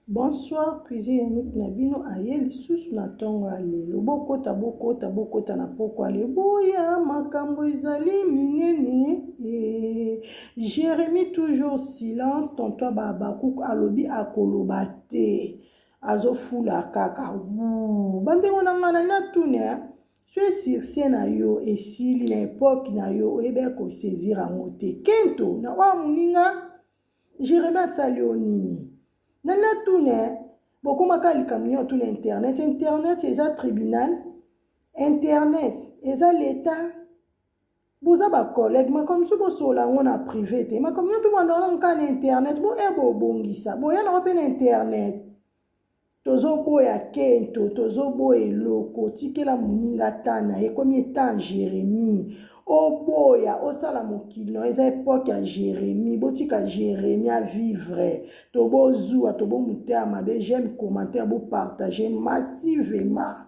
Bonsoir cuisine Yannick na bino aye lisusu na ntongo ya lelo bokota bokota bokota na pokwa lelo boya makambo ezali minene e Jérémie toujours silence tonton Habacuc alobi akoloba te azofula kaka bandeko na ngai na natuna soki succès na yo esili na epoque na yo oyebaki kosaisir yango te kento na oyo moninga Jeremie asali yo nini? Nani natuna bokomaka likambo nyonso tuna internet. Internet eza tribunal, internet eza leta. Boza ba collègue, makambo mosusu bosolola yango na privé te. Makambo nyonso tobanda wana kaka na internet, bo e bobongisa, boya nango mpe na internet. Tozoboya kento, tozoboya eloko, tikela moninga temps na ye, ekomi temps Jeremie. Oboya, osala mokili na yo, eza epoque ya Jeremie, botika Jeremie a vivre. Tobozuwa, tobomuteya mabe, j'aime commentaire, bo partager massivement.